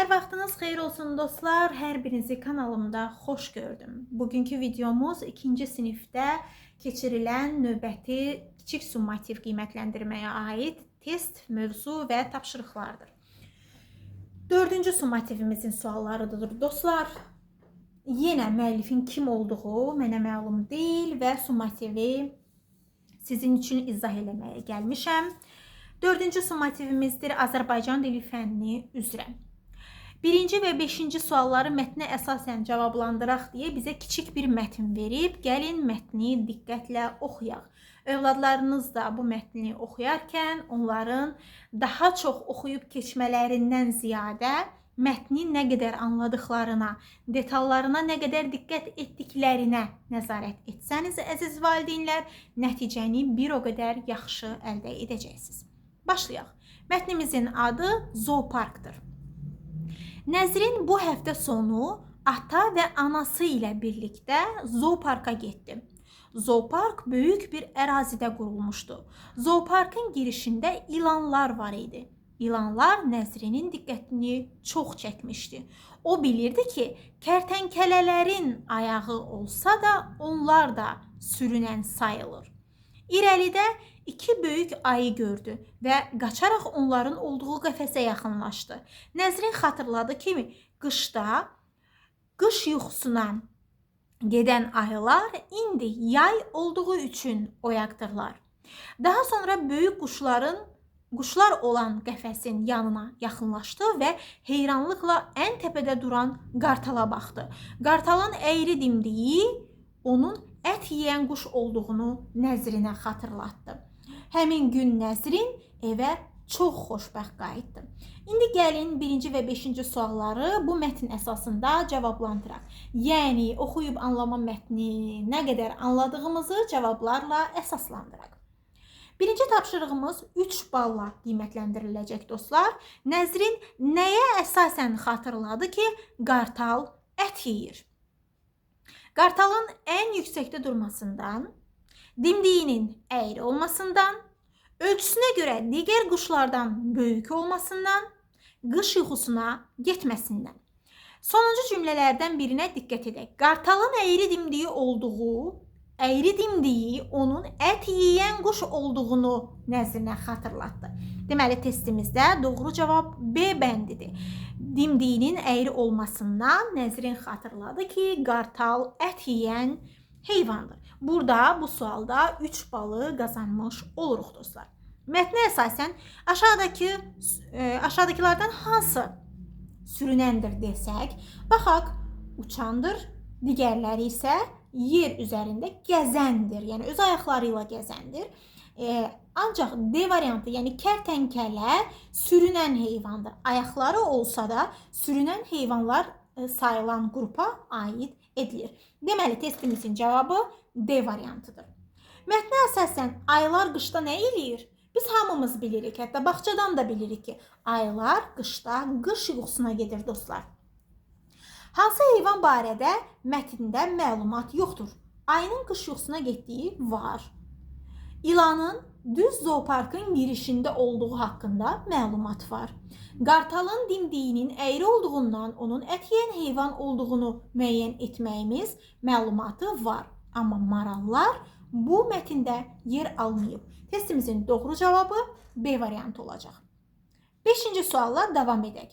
Hər vaxtınız xeyir olsun dostlar. Hər birinizi kanalımda xoş gördüm. Bugünkü videomuz 2-ci sinifdə keçirilən növbəti kiçik summativ qiymətləndirməyə aid test, mövzu və tapşırıqlardır. 4-cü summativimizin suallarıdır dostlar. Yenə müəllifin kim olduğu mənə məlum deyil və summativi sizin üçün izah eləməyə gəlmişəm. 4-cü summativimizdir Azərbaycan dili fənni üzrə. 1-ci və 5-ci sualları mətnə əsasən cavablandıraq deyə bizə kiçik bir mətn verib. Gəlin mətni diqqətlə oxuyaq. Övladlarınız da bu mətni oxuyarkən onların daha çox oxuyub keçmələrindən ziyadə mətni nə qədər anladıqlarına, detallarına nə qədər diqqət etdiklərinə nəzarət etsəniz, əziz valideynlər, nəticəni bir o qədər yaxşı əldə edəcəksiniz. Başlayaq. Mətnimizin adı Zooparkdır. Nəzrin bu həftə sonu ata və anası ilə birlikdə zooparka getdi. Zoopark böyük bir ərazidə qurulmuşdu. Zooparkın girişində ilanlar var idi. İlanlar Nəzrinin diqqətini çox çəkmişdi. O bilirdi ki, kərtənkələlərin ayağı olsa da onlar da sürünən sayılır. İrəlidə iki böyük ayı gördü və qaçaraq onların olduğu qəfəsə yaxınlaşdı. Nəzrin xatırladı ki, qışda qış yuxusuna gedən ayılar indi yay olduğu üçün oyaqdırlar. Daha sonra böyük quşlar olan qəfəsin yanına yaxınlaşdı və heyranlıqla ən təpədə duran qartala baxdı. Qartalın əyri dimdiyi onun ət yeyən quş olduğunu Nəzrinə xatırlatdı. Həmin gün Nəzrin evə çox xoşbəxt qayıtdı. İndi gəlin 1-ci və 5-ci sualları bu mətn əsasında cavablandıraq. Yəni oxuyub anlama mətni nə qədər anladığımızı cavablarla əsaslandıraq. Birinci tapşırığımız 3 balla qiymətləndiriləcək dostlar. Nəzrin nəyə əsasən xatırladı ki, qartal ət yeyir? Qartalın ən yüksəkdə durmasından, dimdiyinin əyri olmasından, ölçüsünə görə digər quşlardan böyük olmasından, qış yuxusuna getməsindən. Sonuncu cümlələrdən birinə diqqət edək. Qartalın əyri dimdiyi onun ət yeyən quş olduğunu Nəzrinə xatırlatdı. Deməli, testimizdə doğru cavab B bəndidir. Dimdiyinin əyri olmasından Nəzrin xatırladı ki, qartal ət yeyən heyvandır. Burada bu sualda 3 balı qazanmış oluruq dostlar. Mətnə əsasən aşağıdakılardan hansı sürünəndir desək, baxaq, uçandır, digərləri isə yer üzərində gəzəndir, yəni öz ayaqları ilə gəzəndir. Ancaq D variantı, yəni kərtənkələ sürünən heyvandır. Ayaqları olsa da sürünən heyvanlar sayılan qrupa aid edilir. Deməli, testimizin cavabı D variantıdır. Mətnə əsasən ayılar qışda nə eləyir? Biz hamımız bilirik, hətta bağçadan da bilirik ki, ayılar qışda qış yuxusuna gedir dostlar. Hansı heyvan barədə mətndə məlumat yoxdur? Ayının qış yuxusuna getdiyi var. İlanın düz zooparkın girişində olduğu haqqında məlumat var. Qartalın dimdiyinin əyri olduğundan onun ət yeyən heyvan olduğunu müəyyən etməyimiz məlumatı var. Amma marallar bu mətndə yer almayıb. Testimizin doğru cavabı B variantı olacaq. 5-ci sualla davam edək.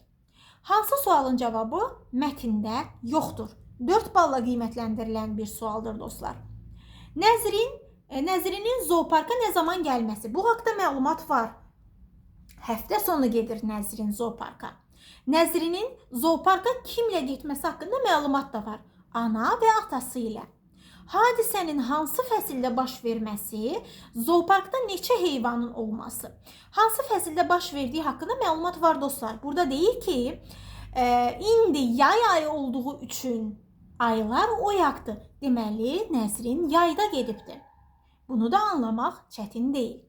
Hansı sualın cavabı mətndə yoxdur? 4 balla qiymətləndirilən bir sualdır dostlar. Nəzrinin zooparka nə zaman gəlməsi? Bu haqda məlumat var. Həftə sonu gedir Nəzrin zooparka. Nəzrinin zooparka kimlə getməsi haqqında məlumat da var. Ana və atası ilə. Hadisənin hansı fəsildə baş verməsi, zooparkda neçə heyvanın olması. Hansı fəsildə baş verdiyi haqqında məlumat var dostlar. Burada deyir ki, indi yay ayı olduğu üçün ayılar oyaqdır. Deməli, Nəzrin yayda gedibdir. Bunu da anlamaq çətin deyil.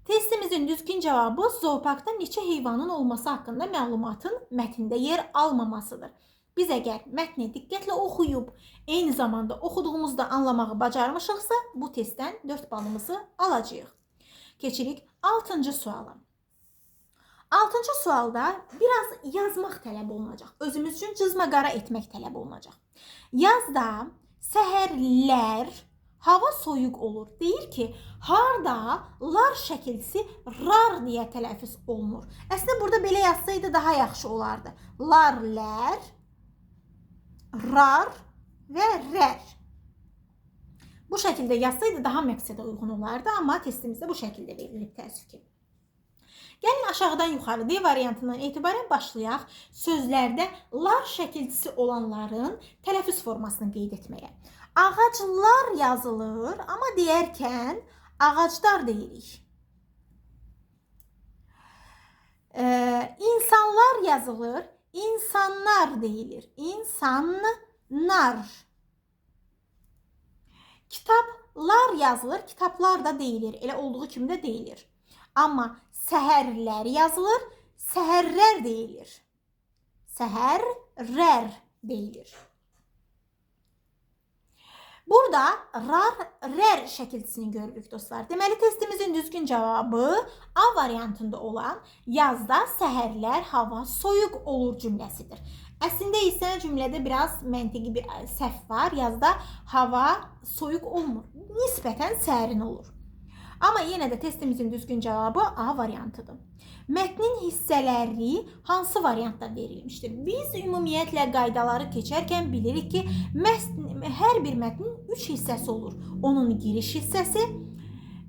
Testimizin düzgün cavabı zooparkda neçə heyvanın olması haqqında məlumatın mətndə yer almamasıdır. Biz əgər mətni diqqətlə oxuyub, eyni zamanda oxuduğumuzda anlamağı bacarmışıqsa, bu testdən 4 balımızı alacağıq. Keçirik 6-cı suala. Altıncı sualda biraz yazmaq tələb olunacaq. Özümüz üçün cızma qara etmək tələb olunacaq. Yazda səhərlər hava soyuq olur. Deyir ki, harda lar şəkilçisi rar deyə tələffüz olunur. Əslində burada belə yazsaydı daha yaxşı olardı. Lar, lər, rar və rər. Bu şəkildə yazsaydı daha məqsədə uyğun olardı, amma testimizdə bu şəkildə verilib təəssüf ki. Gəlin aşağıdan yuxarı D variantından etibarən başlayaq sözlərdə lar şəkilçisi olanların tələffüz formasını qeyd etməyə. Ağaclar yazılır, amma deyərkən ağaclar deyirik. İnsanlar yazılır, insanlar deyilir. İnsanlar. Kitablar yazılır, kitablar da deyilir. Elə olduğu kimi də deyilir. Amma səhərlər yazılır, səhərlər deyilir. Səhərlər deyilir. Burada rar, rər şəkilçisini görürük dostlar. Deməli, testimizin düzgün cavabı A variantında olan yazda səhərlər hava soyuq olur cümləsidir. Əslində isə cümlədə biraz məntiqi bir səhv var. Yazda hava soyuq olmur. Nisbətən sərin olur. Amma yenə də testimizin düzgün cavabı A variantıdır. Mətnin hissələri hansı variantda verilmişdir? Biz ümumiyyətlə qaydaları keçərkən bilirik ki, hər bir mətnin 3 hissəsi olur. Onun giriş hissəsi,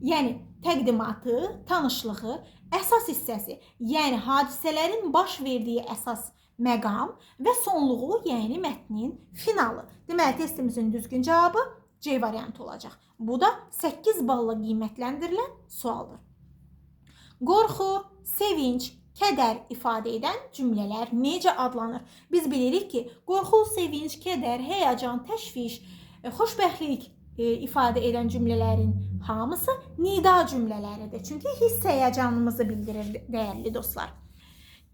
yəni təqdimatı, tanışlığı, əsas hissəsi, yəni hadisələrin baş verdiyi əsas məqam və sonluğu, yəni mətnin finalı. Deməli, testimizin düzgün cavabı C variantı olacaq. Bu da 8 balla qiymətləndirilən sualdır. Qorxu, sevinç, kədər ifadə edən cümlələr necə adlanır? Biz bilirik ki, qorxu, sevinç, kədər, həyəcan, təşviş, xoşbəxtlik ifadə edən cümlələrin hamısı nida cümlələridir. Çünki hiss həyəcanımızı bildirir dəyərli dostlar.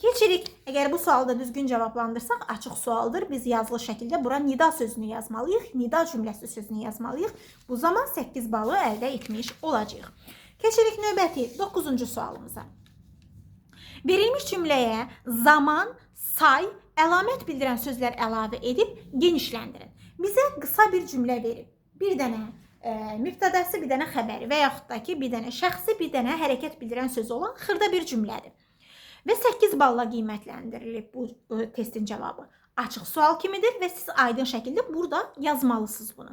Keçirik. Əgər bu sualı da düzgün cavablandırsaq, açıq sualdır. Biz yazılı şəkildə bura nida sözünü yazmalıyıq, nida cümləsi sözünü yazmalıyıq. Bu zaman 8 balı əldə etmiş olacağıq. Keçirik növbəti 9-cu sualımıza. Verilmiş cümləyə zaman, say, əlamət bildirən sözlər əlavə edib genişləndirin. Bizə qısa bir cümlə verib. Bir dənə mübtədası, bir dənə xəbəri və yaxud da ki, bir dənə şəxsi, bir dənə hərəkət bildirən sözü olan xırda bir cümlədir. Və 8 balla qiymətləndirilib bu testin cavabı. Açıq sual kimidir və siz aydın şəkildə burada yazmalısınız bunu.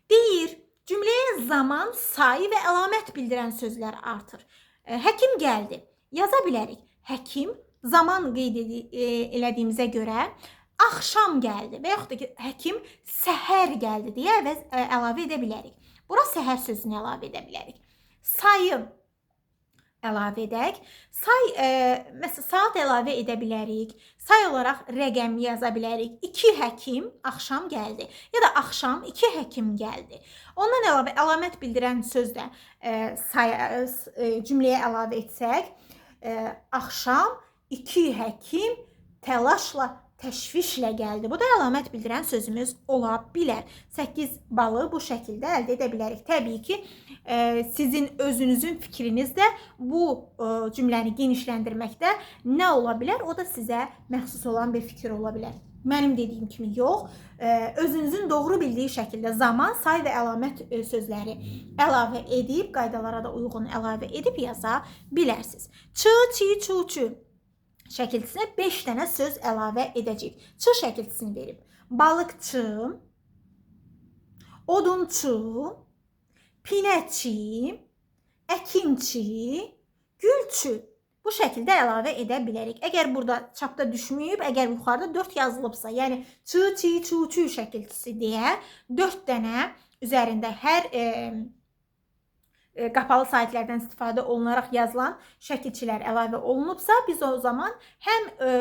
Deyir, cümləyə zaman, say və əlamət bildirən sözlər artır. Həkim gəldi. Yaza bilərik. Həkim zaman qeyd elədiyimizə görə axşam gəldi və yaxud da ki, həkim səhər gəldi deyə əlavə edə bilərik. Bura səhər sözünü əlavə edə bilərik. Sayı əlavə edək. Say, məsələn, saat əlavə edə bilərik. Say olaraq rəqəm yaza bilərik. 2 həkim axşam gəldi. Ya da axşam 2 həkim gəldi. Ondan əlavə əlamət bildirən söz də cümləyə əlavə etsək, axşam 2 həkim təlaşla, təşvişlə gəldi. Bu da əlamət bildirən sözümüz ola bilər. 8 balı bu şəkildə əldə edə bilərik. Təbii ki, sizin özünüzün fikriniz də bu cümləni genişləndirməkdə nə ola bilər? O da sizə məxsus olan bir fikir ola bilər. Mənim dediyim kimi yox, özünüzün doğru bildiyi şəkildə zaman, say və əlamət sözləri əlavə edib, qaydalara da uyğun əlavə edib yaza bilərsiniz. Çı, çi, çu, çü şəkilçisinə 5 dənə söz əlavə edəcəyik. Ç şəkilçisini verib. Balıqçı, odunçu, pinəçi, əkinçi, gülçü. Bu şəkildə əlavə edə bilərik. Əgər burada çapda düşməyib, əgər yuxarıda 4 yazılıbsa, yəni çı, çi, çu, çü şəkilçisi deyə 4 dənə üzərində hər qapalı saitlərdən istifadə olunaraq yazılan şəkilçilər əlavə olunubsa, biz o zaman həm ı,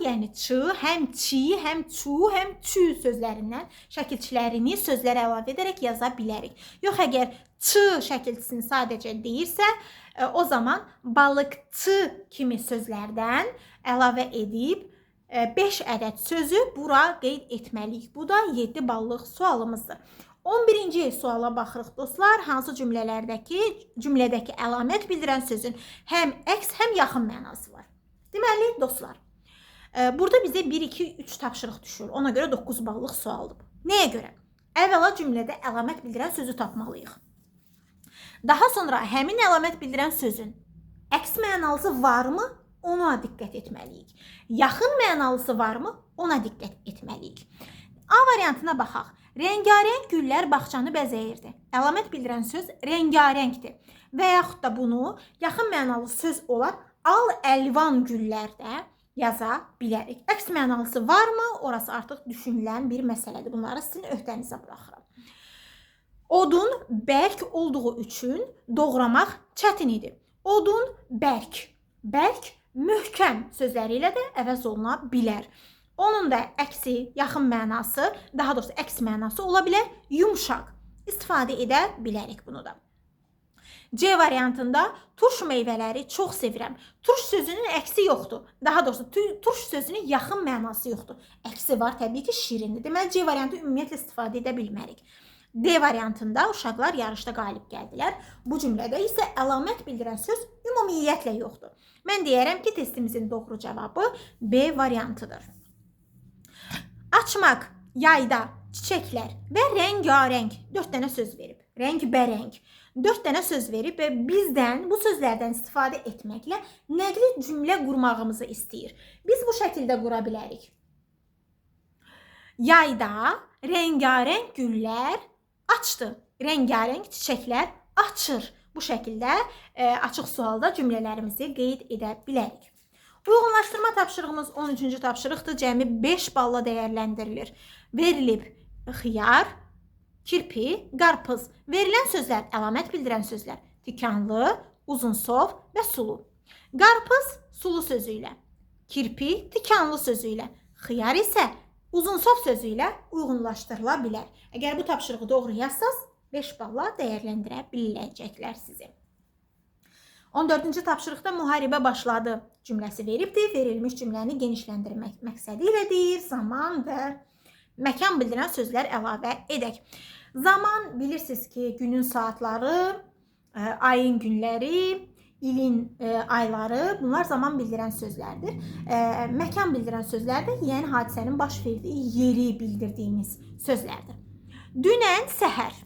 yəni ç, həm çi, həm çu, həm çü sözlərindən şəkilçilərini sözlərə əlavə edərək yaza bilərik. Yox, əgər ç şəkilçisini sadəcə deyirsə, o zaman balıqçı kimi sözlərdən əlavə edib 5 ədəd sözü bura qeyd etməliyik. Bu da 7 ballıq sualımızdır. 11-ci suala baxırıq dostlar. Hansı cümlədəki əlamət bildirən sözün həm əks, həm yaxın mənası var? Deməli, dostlar, burada bizə 1, 2, 3 tapşırıq düşür. Ona görə 9 ballıq sualdır bu. Nəyə görə? Əvvəla cümlədə əlamət bildirən sözü tapmalıyıq. Daha sonra həmin əlamət bildirən sözün əks mənalısı varmı? Ona diqqət etməliyik. Yaxın mənalısı varmı? Ona diqqət etməliyik. A variantına baxaq. Rəngarəng güllər bağçanı bəzəyirdi. Əlamət bildirən söz rəngarəngdir. Və yaxud da bunu yaxın mənalı söz olan al-əlvan güllər də yaza bilərik. Əks mənalısı varmı? Orası artıq düşünülən bir məsələdir. Bunları sizin öhdənizə buraxıram. Odun bərk olduğu üçün doğramaq çətin idi. Odun bərk, bərk, möhkəm sözləri ilə də əvəz oluna bilər. Onun da əksi, yaxın mənası, daha doğrusu əks mənası ola bilər, yumşaq. İstifadə edə bilərik bunu da. C variantında turş meyvələri çox sevirəm. Turş sözünün əksi yoxdur. Daha doğrusu turş sözünün yaxın mənası yoxdur. Əksi var, təbii ki, şirindir. Deməli, C variantı ümumiyyətlə istifadə edə bilmərik. D variantında uşaqlar yarışda qalib gəldilər. Bu cümlədə isə əlamət bildirən söz ümumiyyətlə yoxdur. Mən deyərəm ki, testimizin doğru cavabı B variantıdır. Açmaq, yayda, çiçəklər və rəngarəng 4 dənə söz verib. Rəngbərəng 4 dənə söz verib və bizdən bu sözlərdən istifadə etməklə nəqli cümlə qurmağımızı istəyir. Biz bu şəkildə qura bilərik. Yayda rəngarəng güllər açdı. Rəngarəng çiçəklər açır. Bu şəkildə açıq sualda cümlələrimizi qeyd edə bilərik. Uyğunlaşdırma tapşırığımız 13-cü tapşırıqdır. Cəmi 5 balla dəyərləndirilir. Verilib xiyar, kirpi, qarpız. Verilən sözlər əlamət bildirən sözlər. Tikanlı, uzunsov və sulu. Qarpız sulu sözü ilə, kirpi tikanlı sözü ilə, xiyar isə uzunsov sözü ilə uyğunlaşdırıla bilər. Əgər bu tapşırığı doğru yazsaz, 5 balla dəyərləndirə biləcəklər sizi. 14-cü tapşırıqda müharibə başladı cümləsi veribdir. Verilmiş cümləni genişləndirmək məqsədi ilə deyir, zaman və məkan bildirən sözlər əlavə edək. Zaman bilirsiniz ki, günün saatları, ayın günləri, ilin ayları, bunlar zaman bildirən sözlərdir. Məkan bildirən sözlər də, yəni hadisənin baş verdiyi yeri bildirdiyimiz sözlərdir. Dünən səhər.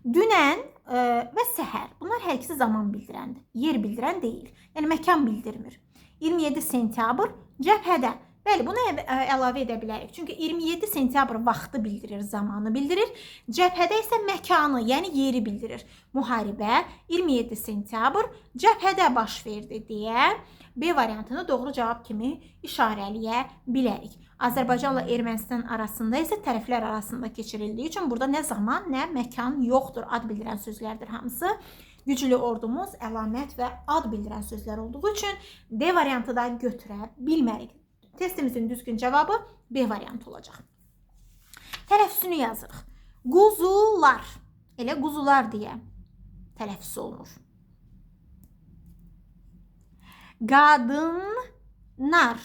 Dünən və səhər. Bunlar hər ikisi zaman bildirəndir. Yer bildirən deyil. Yəni məkan bildirmir. 27 sentyabr cəbhədə. Bəli, bunu əlavə edə bilərik. Çünki 27 sentyabr vaxtı bildirir, zamanı bildirir. Cəbhədə isə məkanı, yəni yeri bildirir. Müharibə 27 sentyabr cəbhədə baş verdi deyə B variantını doğru cavab kimi işarələyə bilərik. Azərbaycanla Ermənistan arasında isə tərəflər arasında keçirildiyi üçün burada nə zaman, nə məkan yoxdur. Ad bildirən sözlərdir hamısı. Güclü ordumuz əlamət və ad bildirən sözlər olduğu üçün D variantı da götürə bilmərik. Testimizin düzgün cavabı B variantı olacaq. Tələffüzünü yazırıq. Quzular. Elə quzular deyə tələffüz olunur. Qadınlar.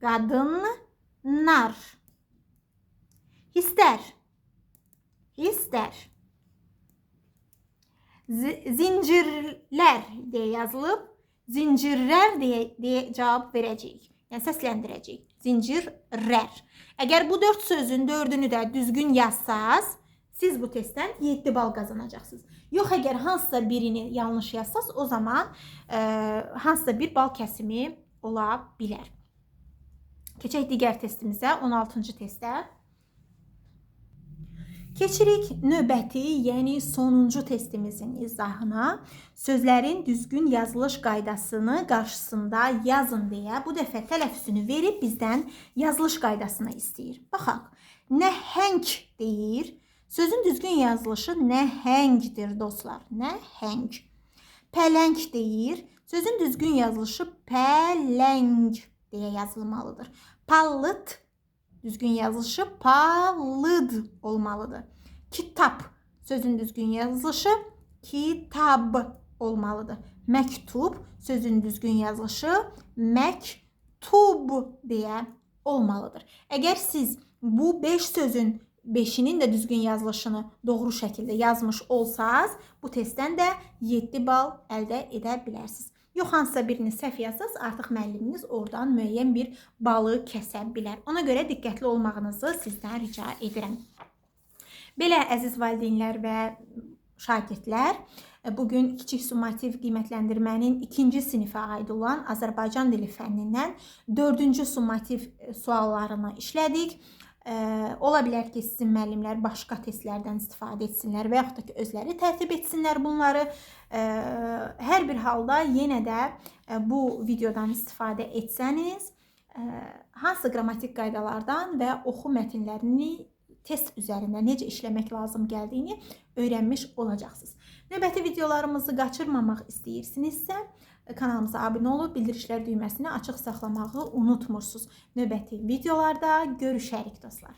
Qadınlar. Hisslər. Hisslər. Zincirlər deyə yazılıb. Zincirlər deyə cavab verəcəyik. Yəni səsləndirəcəyik. Zincirlər. Əgər bu 4 sözün 4-ünü də düzgün yazsaz, siz bu testdən 7 bal qazanacaqsınız. Yox, əgər hansısa birini yanlış yazsaz, o zaman hansısa bir bal kəsimi ola bilər. Keçək digər testimizə, 16-cı testə. Keçirik növbəti, yəni sonuncu testimizin izahına. Sözlərin düzgün yazılış qaydasını qarşısında yazın deyə bu dəfə tələffüzünü verib bizdən yazılış qaydasını istəyir. Baxaq, nəhəng deyir. Sözün düzgün yazılışı nəhəngdir dostlar, nəhəng. Pələng deyir. Sözün düzgün yazılışı pələng deyə yazılmalıdır. Palıt düzgün yazılışı palıd olmalıdır. Kitab sözün düzgün yazılışı kitab olmalıdır. Məktub sözün düzgün yazılışı məktub deyə olmalıdır. Əgər siz bu 5 sözün 5-inin də düzgün yazılışını doğru şəkildə yazmış olsaz, bu testdən də 7 bal əldə edə bilərsiniz. Yox, hansısa birini səhv yazsaz, artıq müəlliminiz oradan müəyyən bir balı kəsə bilər. Ona görə diqqətli olmağınızı sizdən rica edirəm. Belə, əziz valideynlər və şagirdlər, bugün kiçik summativ qiymətləndirmənin 2-ci sinifə aid olan Azərbaycan dili fənnindən 4-cü summativ suallarını işlədik. Ola bilər ki, sizin müəllimlər başqa testlərdən istifadə etsinlər və yaxud da ki, özləri tərtib etsinlər bunları. Hər bir halda yenə də bu videodan istifadə etsəniz, hansı qrammatik qaydalardan və oxu mətnlərini test üzərində necə işləmək lazım gəldiyini öyrənmiş olacaqsınız. Növbəti videolarımızı qaçırmamaq istəyirsinizsə, kanalımıza abunə olub bildirişlər düyməsini açıq saxlamağı unutmursunuz. Növbəti videolarda görüşərik dostlar.